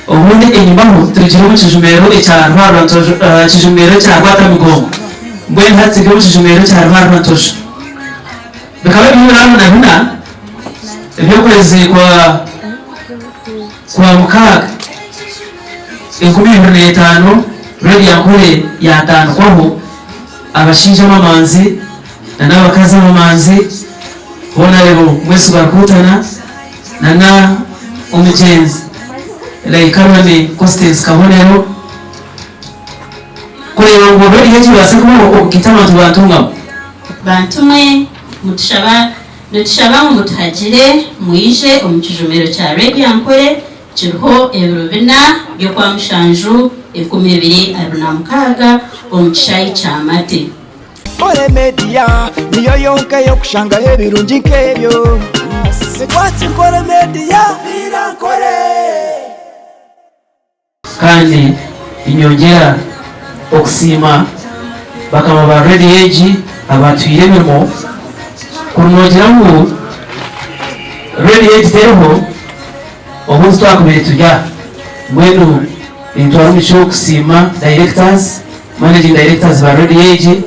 Obundi enyimaho turugire omu kijumero ekya Rwarwantojo, ekijumero ekya Rwatamigongo, mbwenu hati turi omu kijumero ekya Rwarwantojo. Bikaba biri ebiro na bina eby'okwezi kwa Kwamukaaga, 2005, Radio Ankole yaatandikwaho abashaija abamanzi na n'abakazi abamanzi, Honarebo Mwesigwa Rukutana na na omugyenzi Laikaroni Constance Kabonero kureeba ngu Radio egi ebaase kubaho okugaita abantu ba Ntungamo. Bantu mwe, mutushaba nitushaba ngu mutuhagire mwije omu kijumiro kya Radio Ankole kiriho ebiro bina by'Okwamushanju 2026 omu kishaayi kya Mate. Nkore Media niyo yonka ey'okushangaho ebirungi nk'ebyo. Nitwaki Nkore Media, Viira Nkore. Kandi ninyongyera okusiima bakama ba rediyo egi abaatuhaire emirimo kuri noogira ngu rediyo egi teriho obundi titwakubaire turi aha. Mbwenu nintwara omugisha ogu kusiima directors, managing directors ba rediyo egi,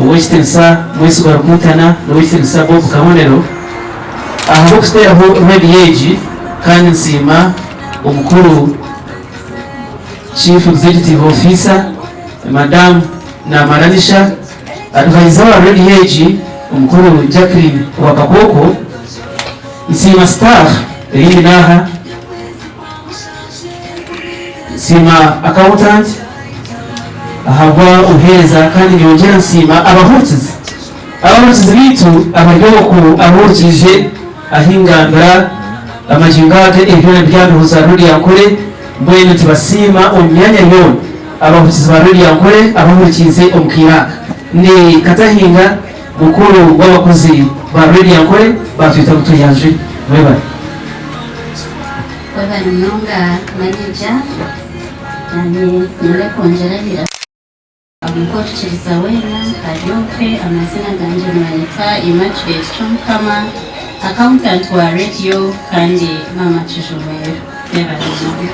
Ow'ekitiinisa Mwesigwa Rukutana n'Ow'ekitiinisa Bob Kabonero ahabw'okututeeraho rediyo egi kandi nsiima omukuru Chief Executive Officer Madam Namara Nisha, Advisor wa rediyo egi omukuru Jacqueline Rwakakooko, nsiima staff ei nyine aha, Nsiima accountant ahabwa obuheereza kandi nyongyera nsiima abahurikizi. Abahurikizi baitu abari oku abahurikiize ahi ngambira amagingo aga ebi byona biri aha mihuzi za Radio Ankole mbwenu nitubasiima omu myanya yoona abahurikizi ba Radio Ankole abahurikiize omu kaire aka. Ndi Katahinga mukuru w'abakozi ba Radio Ankole baatweta ngu tweyanjure. Mwebare. Webare munonga manager nanye nyende kwongyera ahira nkorikiriza weena aryokwe amazina gangye nibanyeta Immaculate Kyomukama accountant wa radio kandi maama Kijumero webare munonga.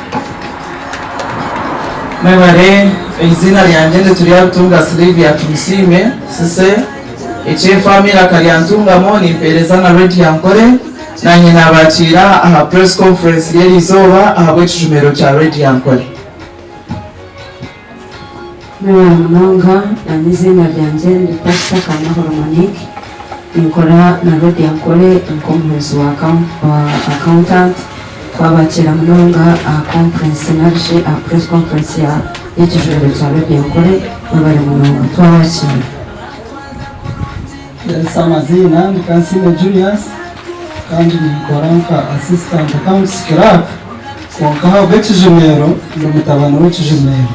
Mwebare, eiziina ryangye ndi Turyarutunga Sylivia Tumusiime Sise, eky'efaamu eiraka rya Ntungamo, nimpeereza na Radio Ankole. Naanye naabakiira aha Press Conference y'eriizooba ahabw'ekijumiro kya Radio Ankole. Mwebare munonga, nanye eiziina ryangye ndi Pastor Kanahoro Monique, ninkora na Radio Ankole nk'omuhwezi wa accountant, twabakiira munonga aha conference narishi aha press conference y'ekijumiro kya Radio Ankole, mwebare munonga twabakiira. Yes, amaziina ndi Kansiime Julius kandi ninkora nka assistant accounts clerk kwonka ahabw'ekijumero ndi mutabani w'ekijumero.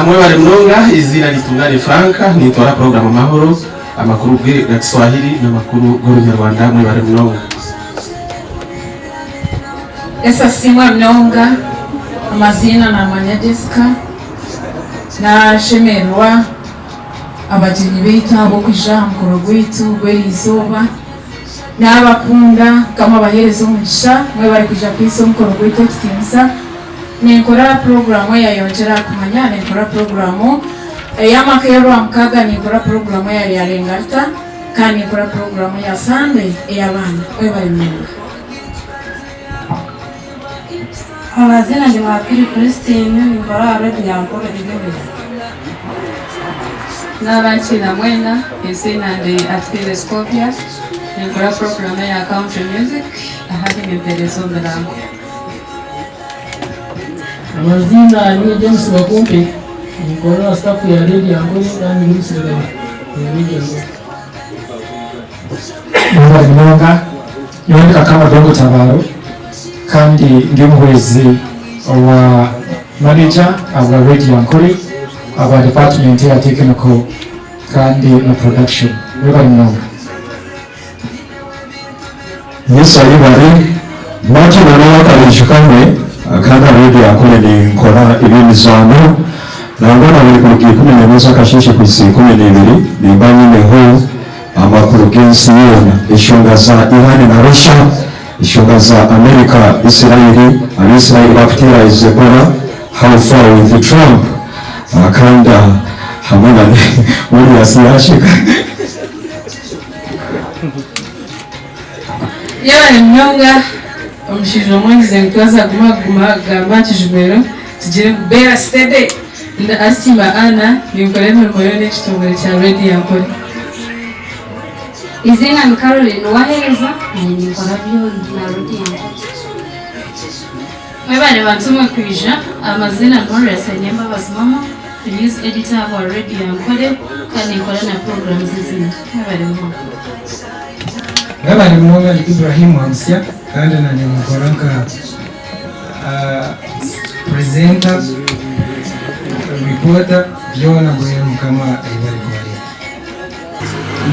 Mwebare munonga, eiziina Nitungane Frank, nintwara puroguramu Amahoro, amakuru ga Kiswahili n'amakuru g'Orunyarwanda. Mwebare munonga. Yesu asiimwe munonga, amaziina namanya Jessica, nashemererwa Abagyenyi baitu ahabw'okwija aha mukoro gwaitu gw'eriizooba. Naabakunda, Mukama abaheereze omugisha mwebare kwija kuhaisa omukoro gwaitu ekitiinisa. Ninkora puroguraamu eya Yongyera aha Kumanya, ninkora puroguraamu ey'amaka ey'Orwamukaaga, ninkora puroguraamu eya Ryarengarita kandi ninkora puroguraamu eya Sande ey'abaana. Mwebare munonga. Amazina ndi Mwapiri Christine ninkora aha Radio Ankole Ibebezi. Nabakiira mwena, eiziina ndi Atwine Scovia, ninkora puroguraamu eya Country Music ahari nimpeereza omu birango. Amaziina niinye James Bakumpe, ninkora aha staff ya Radio Ankole kandi ndi omusirikare wa Radio Ankole. Mwebare munonga, nyowe ndi Kakama Dongo Tabaro kandi ndi omuhwezi wa manager ahabwa Radio Ankole ahabwa department eya technical kandi na production. Mwebare munonga. Yesu ayebare, Martin ow'akabiju kamwe kandi aha Radio Ankole ninkora eby'emizaano nangwa na buri kuruga 11 z'akasheeshe kuhitsya 12 nimba nyineho amakuru g'ensi yoona, enshonga za Iran na Russia. Enshonga za America, Israel, Abisraeli bakuteera Hezbollah, How far with Trump? Kandi hamwe na Morias yasheka. Yebare munonga omushaija omwe agize ngu twaza kuguma kuguma kugamba aha kijumiro tugire ngu beera steady. Ndi Asiima Anna ninkora emirimo yoona ekitongore kya Radio Ankole. Eiziina ni Caroline Uwahereza naanye ninkora byona na Radio Ankole. Mwebare bantu mwe kwija, amaziina ni Morias Ainembabazi Mama, ndi news editor wa Radio Ankole kandi ninkora na programs ezindi. Mwebare munonga. Mwebare munonga ndi Ibrahim Wamusya kandi nanye ninkora nka presenter, reporter byona mbwenu mukama ayebare kubarinda.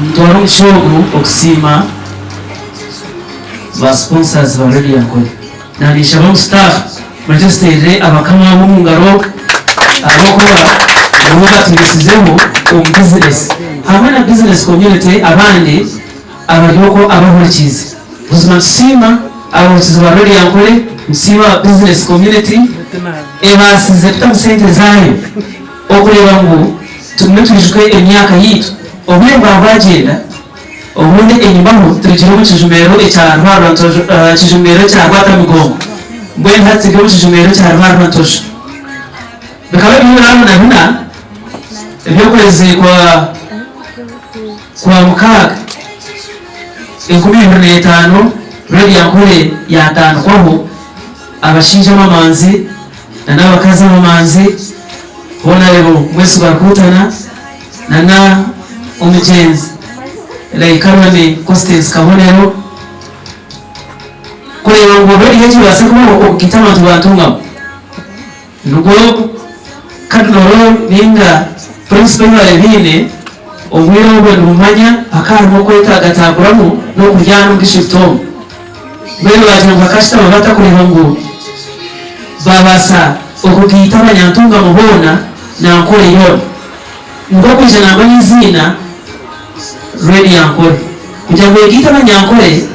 Nitwara omugisha ogu okusiima ba sponsors ba Radio Ankole. Naninshaba ngu staff mureke tuteerere abakama abo omu ngaro ahabw'okuba nibo batubisizeho omu business hamwe na business community abandi abari okwo abahurikiize. Buzima nitusiima abahurikiize ba Radio Ankole, nitusiima aba business community ebaasize kutamu sente zaayo okureeba ngu tugume twijuke emyaka yaitu. Obwire bwaba bwagyenda, obundi enyimaho turugire omu kijumero ekya Rwarwantojo, ekijumero ekya Rwatamigongo, mbwenu hati turi omu kijumero ekya Rwarwantojo. Bikaba biri ebiro na bina eby'okwezi kwa Kwamukaaga, 2005, Radio Ankole yaatandikwaho abashaija abamanzi na n'abakazi abamanzi boona reebo Mwesigwa Rukutana na na omugyenzi Laikaroni Constance Kabonero kureeba ngu radio egi ebaase kubaho okugaita abantu ba Ntungamo. Nibwo Cardinal ninga Principal ei baabaire baine obwire obwo nibumanya hakaba harimu okwetagataguramu n'okuryana omu district omu. Mbwenu baagira ngu bakashutama bata kureeba ngu baabaasa okugaita abanyantungamo boona na Ankole yoona. Nikwo kwija nangwa n'eiziina Radio Ankole kugira ngu egaite abanyankole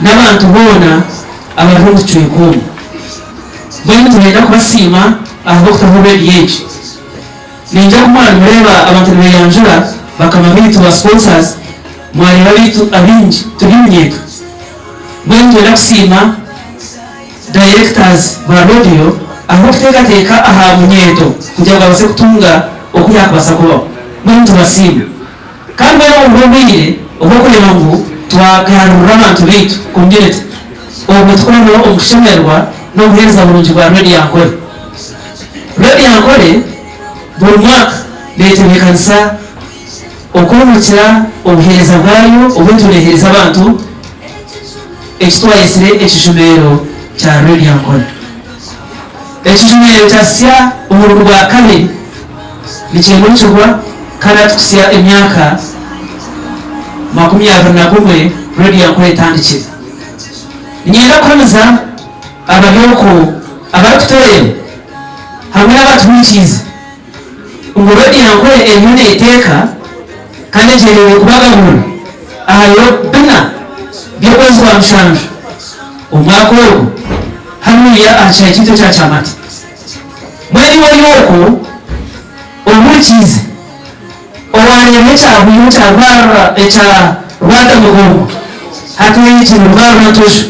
n'abantu boona abari omu kicweka omu. Mbwenu nitwenda kubasiima ahabw'okutaho rediyo egi. Niinyija kumara nimureeba abantu nibeeyanjura bakama baitu ba sponsors, mwareeba abaitu abaingi turi omunyeeto. Mbwenu nitwenda kusiima directors ba rediyo ahabw'okuteekateeka aha munyeeto kugira ngu abaase kutunga oku yaakubaasa kubaho. Mbwenu nitubasiima. Kandi mbwenu obu nibwo bwire obw'okureeba ngu twagarurira abantu baitu, community, obwo tukurabira omu kushemererwa n'obuheereza burungi bwa Radio Ankole. Radio Ankole buri mwaka neetebeekanisa okwimukira obuheereza bwayo obu etuura neeheereza abantu eki twayetsire ekijumeero kya Radio Ankole. Ekijumeero kyasya omurundi gwa kabiri nikyemurikirwa kandi hati kuhitsya emyaka 21 Radio Ankole etandikire. Niinyenda kuhamiza abari okwo abarikutureeba hamwe n'abatuhurikiize ngu Radio Ankole eriyo neeteeka kandi egyendereire kubagaburira aha biro bina by'okwezi kwa mushanju omwaka ogu hanuuya aha kishaayi kyaitu ekya Kyamata. Mbwenu iwe ori okwo ohurikiize, owaareeba ekyahwire ekya rwarura ekya Rwatamigongo hati oikire Rwarura-ntojo.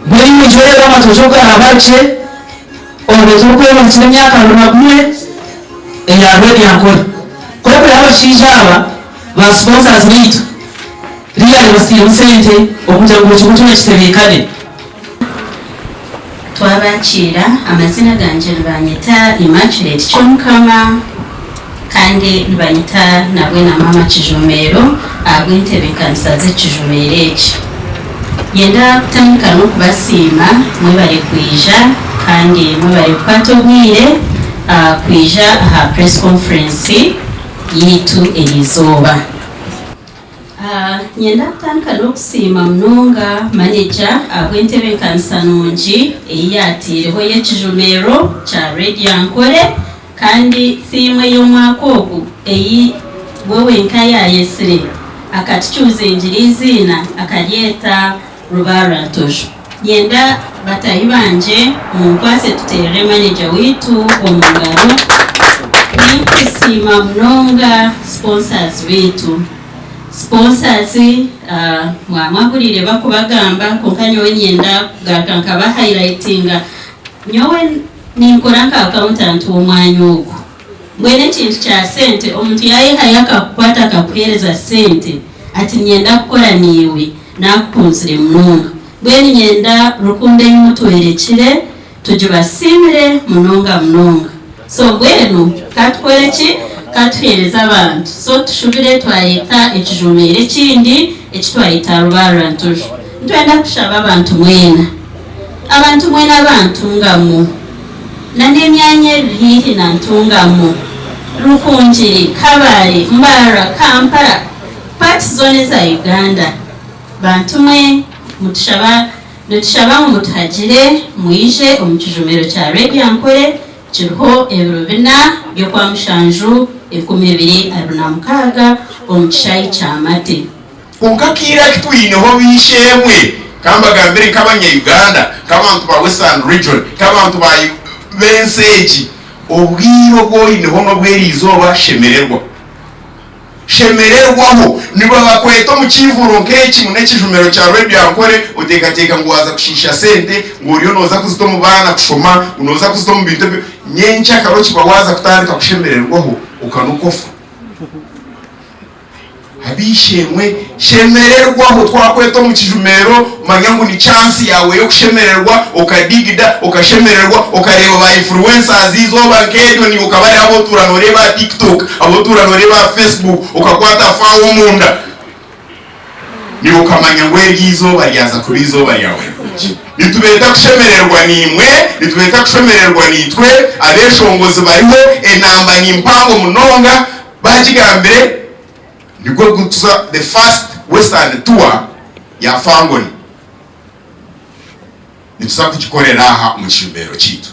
Mbwenu iwe ija oreebe amatojo oku garabarukye obwe turikwemurikira emyaka 21 eya Radio Ankole. Ku orikureeba abashaija aba ba sponsors baitu really baziteiremu sente okugira ngu buri kimwe kyona kitebeekane. Twabakiira, amazina gangye nibanyeta Immaculate Kyomukama kandi nibanyeta nabwe na Maama Kijumeero ahabw'entebeekanisa z'ekijumeero eki. Nyenda kutandika n'okubasiima mwebare kwija kandi mwebare kukwata obwire kwija aha press conference yaitu eriizooba. Niinyenda kutandika n'okusiima munonga manegya ahabw'entebeekanisa nungi ei yaataireho y'ekijumeero kya Radio Ankole kandi thiimu ey'omwaka ogu ei we wenka yaayetsire akatukyuzingira eiziina akaryeta Rubarra Ntojo. Nyenda batahi bangye munkwatse tuteerere manager waitu omu ngaro. Ninkusiima munonga sponsors baitu. Sponsors mwaba mwahuriire bakubagamba kwonka nyowe niinyenda kugaruka nkaba highlightinga. Nyowe ninkora nka accountant w'omwanya ogu. Mbwenu ekintu kya sente omuntu yayehayo akakukwata akakuhereza sente ati niinyenda kukora naiwe nakukunzire munonga. Mbwenu niinyenda rukundo ei mutworekire tugibasiimire munonga munonga. So mbwenu ka tukore ki? Ka tuheereze abantu. So tushubire twayeta ekijumeiro ekindi eki twayeta Rubarra Ntuju. Nitwenda kushaba abantu mwena, abantu mwena aba Ntungamo na n'emyanya eri haihi na Ntungamo, Rukungiri, Kabale, Mbarara, Kampala, parts zoona eza Uganda, bantu mwe mutushaba Nitushaba ngu mutuhagire mwije omu kijumiro kya Radio Ankole kiriho ebiro bina by'Okwamushanju 2026 omu kishaayi kya Mate. Kwonka akaire aku twineho ab'eishe-emwe, ka mbagambire nk'abanya-Uganda, nk'abantu ba Western Region, nk'abantu ba b'ensi egi, obwire obu oineho n'obw'eriizooba shemererwa. Shemererwaho. Nibabakweta omu kiivuro nk'eki ngu n'ekijumiro kya Radio Ankole, oteekateeka ngu waaza kushiisha sente, ngu oriyo nooza kuzita omu baana kushoma, ngu nooza kuzita omu bintu ebi. Nyencakare okiba waaza kutandika kushemererwaho, okanuka ofa. Ab'eishe-emwe, shemererwaho. Twakweta omu kijumero, manya ngu ni chance yaawe y'okushemererwa, okadigida, okashemererwa, okareeba ba influencers eizooba nk'eryo, naiwe okaba hariho abu otuura nooreeba aha TikTok, abu otuura nooreeba aha Facebook, okakwata faawo omunda, naiwe okamanya ngu eryo eizooba ryaza kuba eizooba ryawe rirungi. Nitubeeta kushemererwa naimwe, nitubeeta kushemererwa naitwe, abeeshongozi bariho, enamba ni mpango munonga, Baagigambire nigwo gutuza the first western tour ya Fangoni nituza kugikorera aha omu kijumbeero kyaitu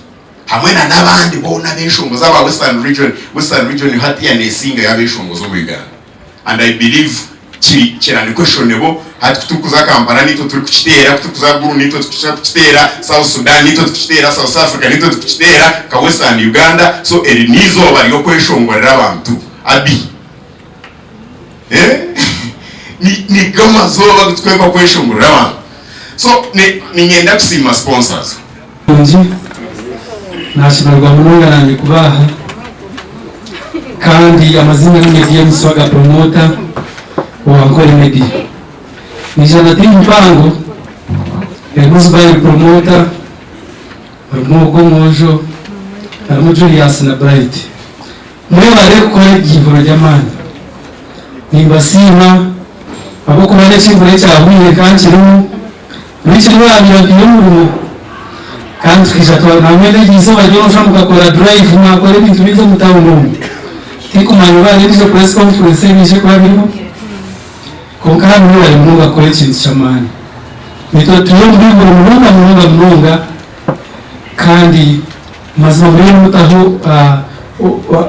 hamwe na n'abandi boona abeshongozi aba western region. Western region hatiya nesingayo abeshongozi omu Uganda and I believe kiri kiranikweshonebo hati kuturikuza Kampala nitwe turikukiteera, kuturikuza Gulu nitwe turikukiteera, South Sudan nitwe turikukiteera, South Africa nitwe turikukiteera nka Western Uganda so eri n'eizooba ry'okweshongorera abantu abi eh nigo amazooba agu tukwekwa kweshongorera abantu so niinyenda kusiima sponsors. Nungi, nashemererwa munonga nanye kuba aha kandi amazina ni Meddie Muswaga promoter owa Nkore Media. Naija na tiimu mpango erimu Zubairi promoter, harimu ogwo omwojo, harimu Julius na Bright. Mwebare kukora eryihuro ry'amaani. Nimbasiima ahabw'okuba n'ekiihuro ekyahwire nkaba nkirimu, buri kimwe baabaire bampaire omurimo kandi tukaija nangwa n'eryo izooba ryonka mukakora drive mwakora ebintu bingi omu tawuni omu. Tinkumanya oba hariho endiijo press conference eriije kuba biriho kwonka hanu mwebare munonga kukora ekintu ky'amaani. Naitwe turi omu bihuro munonga munonga munonga kandi Mazima mbwenu mutaho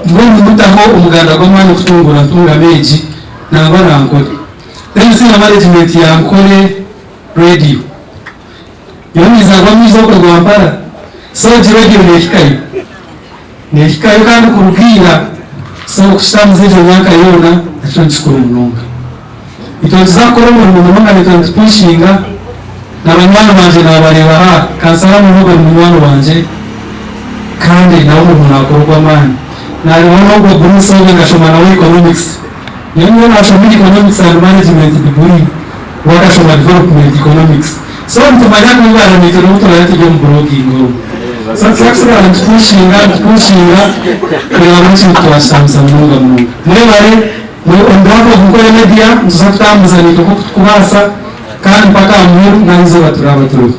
mbwenu mutaho omuganda gw'amaani kutunguura Ntungamo egi nangwa na Nkore. Then senior management ya Nkore Radio nyowe ninzarwa omwizi okwe Rwampara so egi radio nehikayo nehikayo kandi kuruga ira so okukitambuza egyo myaka yoona nakyo nikikuru munonga. Itwe nituza kukora omurimo munonga naitwe nitupushinga na banywani bangye nabareeba aha kansara Muhogo ni munywani wangye kandi nawe omurimo nakora ogw'amaani. Nareeba n'ogwo Bruce ogwe nkashoma nawe economics nyowe niwe nashomire economics and management degree we akashoma development economics so nitumanya kubibaara naitwe n'obu turaabe turi omu blogging omu. So nituza kusigara nitupushinga nitupushinga kureeba ngu ekintu twakitambuza munonga munonga. Mwebare. On behalf of Nkore Media, nituza kutambuza naitwe nk'oku tukubaasa kandi mpaka aha muheru n'aha izooba turaaba turiho.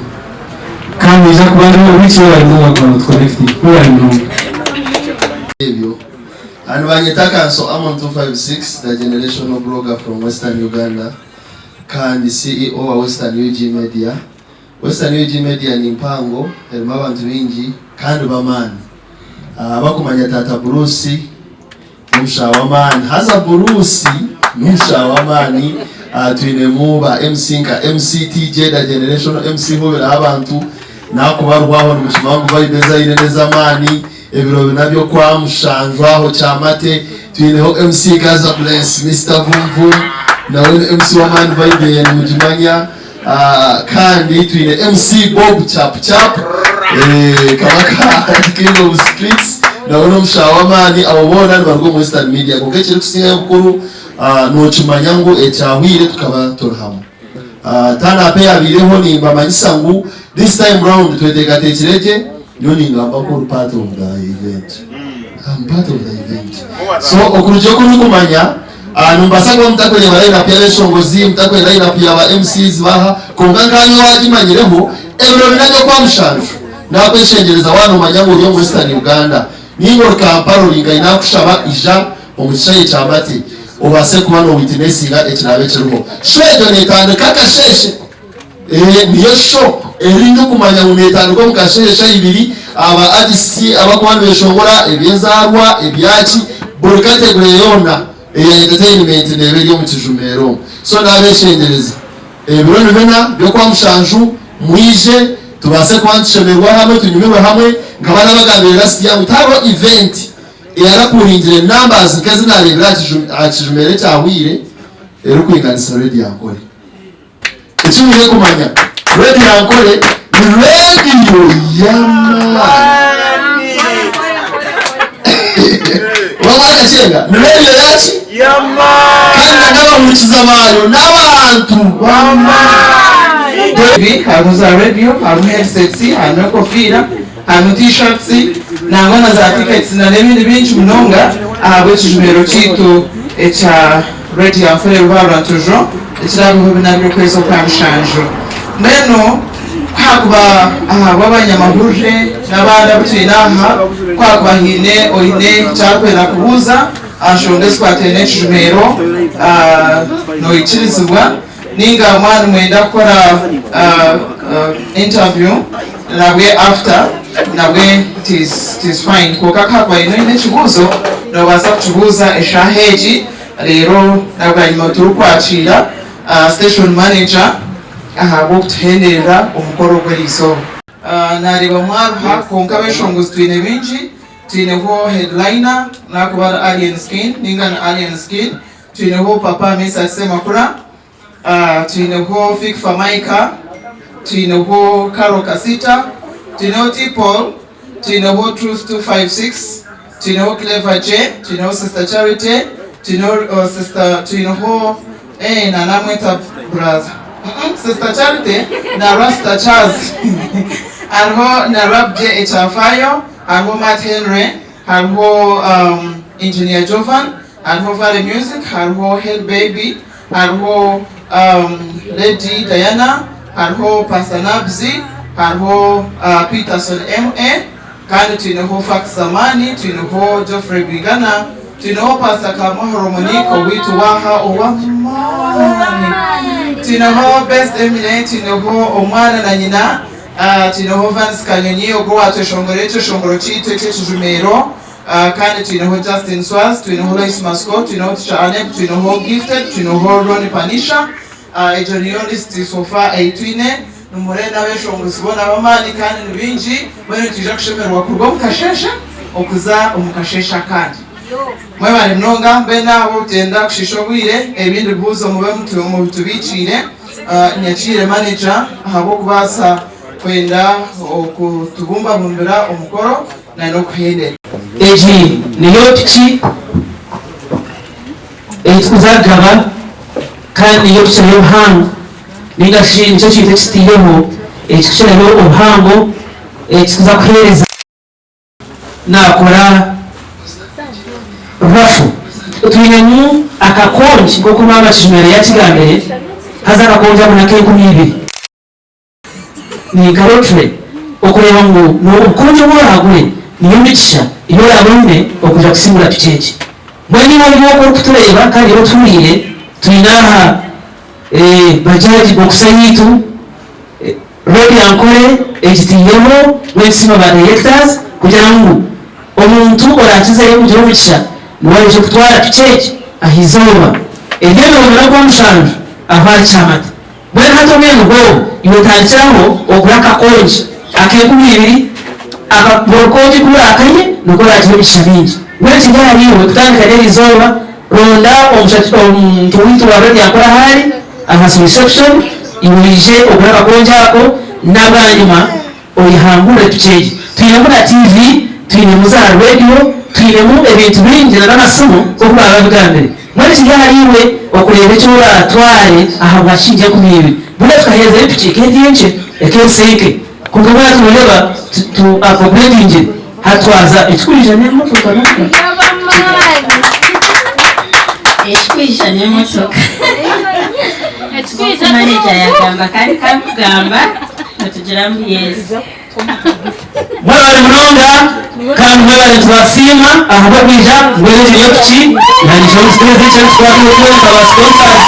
Kandi naija kuba ndiho wiiki yoona munonga kugira ngu tuconnectinge. Mwebare munonga. Ebyo. And banyeta Kanso Amon 256, the generational blogger from Western Uganda, kandi CEO wa Western UG Media. Western UG Media ni mpango, erimu abantu baingi kandi b'amaani. Abakumanya Taata Bruce, N'omushaho w'amaani. Haza Buruusi n'omushaho w'amaani. Twinemu ba MC nka MC TJ the Generational MC Hubiraho abantu nakubarwaho nimukimanya ngu vibe ezi aine nez'amaani. Ebiro bina by'okwa mushanju aho Kyamate twineho MC Gaza Bless, Mister Vum Vum nawe ni MC w'amaani vibe ye nimugimanya. Kandi twine MC Bob Chap Chap kabaka King of Streets nawe n'omushaho w'amaani. Abo boona nibaruga omu Western Media kwonka ekirikusingayo obukuru nokimanya ngu ekyahwire tukaba turi hamwe. Turn up eyabaireho nimbamanyisa ngu this time round tweteekateekire gye nyowe ningamba ku ori part of the event. I'm part of the event. So okurugira oku ndikumanya nimubaasa kuba mutakureeba line up y'abeshongozi, mutakureeba line up ya ba MCs baha kwonka nkaanye owagimanyireho ebiro bina by'okwamushanju nakweshengyereza waaba nomanya ngu ori omu Western Uganda ninga ori Kampala ori nkahi nakushaba ija omu kishaayi kya Mate obaase kuba noowitinesinga ekiraabe kiriho. Sho egyo neetandika akasheeshe. Ee, niyo sho eri ndikumanya ngu neetandika omu kasheeshe shaaha ibiri. Aba artists abarikuba nibeshongora eby'enzaarwa, ebyaki, buri category yoona eya entertainment neeba eri omu kijumeero omwo. So naabeshengyereza, ebiro ni bina by'Okwamushanju, mwije tubaase kuba nitushemererwa hamwe, tunyumirwe hamwe. Nkaba naabagambire last year ngu tihariho event Eyarakuringire numbers nk'ezi nareebire aha kijumero ekyahweire erikwinganisa Radio Ankole. Eki mwine kumanya, Radio Ankole ni radio y'amaani. Oba mwakakyenga? Ni radio yaki? Kandi na n'abahurikiza baayo n'abantu b'amaani. Harimu za radio, harimu headsets, harimu enkofiira. Harimu T-shirts nangwa na za tickets na n'ebindi bingi munonga ahabw'ekijumiro kyaitu ekya Radio Ankole Rubaarwantujo ekiraabeho bina by'okwezi okwa mushanju. Mbwenu ku haakuba ahabw'abanyamahurire n'abandi abu twine aha, ku haakuba haine oine eki arikwenda kubuuza aha nshonga ezikwataine n'ekijumiro, noikirizibwa. Ninga mwaba nimwenda kukora interview nabwe after nabwe it is fine kwonka ku hakuba haine oine ekibuuzo nobaasa kukibuuza eshaaha egi reero nabwanyima turikwakiira station manager ahabw'okutuhenderera omukoro gw'erizooba. Nareeba mwaruha kwonka abeshongozi twine bingi, twineho headliner nakuba ari Alien Skin ninga ni Alien Skin, Twineho Papa Mesach Ssemakula, twineho Fik Fameica, twineho Karole Kasita, twineho T-Paul, twineho Truth 256, twineho Clever J, twineho Sister Charity, twineho Sister twineho eh nanamweta brother Sister Charity na Rasta Charles hariho na Rap J Ekyafayo, hariho Matt Henry, hariho Engineer Jovan, Hariho Valley Music, hariho Hell Baby, hariho Lady Diana, hariho Pastor Nabzi, hariho Peterson MA, kandi twineho Fax Zamani, twineho Geoffrey Rwigana, twineho Pastor Kamahoro Monique owaitu waaha ow'amaani, twineho Best Emily, twineho omwana na nyina, twineho Vance Kanyonyi ogwo owaatweshongorera ekyeshongoro kyaitu eky'ekijumeero. Kandi twineho Justin Swaz, twineho Lois Masco, twineho Teacher Aneb, twineho Gifted, twineho Ronnie Panisha. Egyo niyo list so far ei twine. Nimureeba n'abeshongozi boona ab'amaani kandi ni baingi. Mbwenu nitwija kushemererwa kuruga omu kasheeshe okuza omu kasheeshe akandi. Mwebare munonga. Mbwenu ahabw'obutenda kushiisha obwire, ebindi bibuuzo mube mubitubiikiire. Nyakiire manager ahabw'okubaasa kwenda okutubumbabumbira omukoro. N'okuhendera. Egi niyo piki ei turikuza kugaba kandi niyo erikukirayo obuhango ninga shi nikyo kintu eki tutaireho ekirikukirayo obuhango eki turikuza kuheereza. Naakora raffle. Twinemu akakongi nk'oku maama Kijumero yaakigambire, haza akakongi ako n'ak'enkumi ibiri. Ni nka lottery okureeba ngu obukongi obu oraagure niyo migisha ei oraabe oine okwija kusingura piki egi. Mbwenu iwe ori okwo orikutureeba kandi iwe otuhuriire, twine aha Bajaj Boxer yaitu, Radio Ankole egitaireho mbwenu tusiime ba directors kugira ngu omuntu oraakizeyo kugira omugisha niwe araije kutwara piki egi aha izooba ery'ebiro bina Okwamushanju. Ahu ahari Kyamata. Mbwenu hati obwire nibwo iwe tandikiraho ogure akakongi ak'enkumi ibiri, aka buri rukongi ku orakarye nikwo oragira emigisha mingi. Mbwenu kiri ahari iwe kutandika n'eri izooba, ronda omuntu waitu wa Radio Ankole ahu ari aha reception, iwe oije ogure akakongi ako n'abwanyima oyehangurire tukyegye. Twinemu na TV, twinemu za radio, twinemu ebintu bingi na n'amasimu nk'oku baababigambire. Mbwenu kiri ahari iwe okureeba eki oraatware ahabwa shilingi 20. Buriya tukaheerezayo piki eka eri enkye, ek'ensi nke. Kwonka buriya nooreeba tu upgradingire hati twaza ekirikwija n'emotoka nanka. Ekirikwija n'emotoka. Nk'oku maneja yaagamba kandi kakugamba nitugira ngu yes. Mwebare munonga kandi mwebare nitubasiima ahabw'okwija mbwenu egi niyo piki na nijo nituteereza ekyo ekitwatwire nka ba sponsors.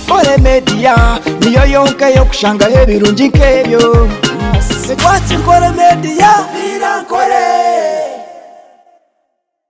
Nkore Media niyo yonka ey'okushangaho ebirungi nk'ebyo. Twaki Nkore Media.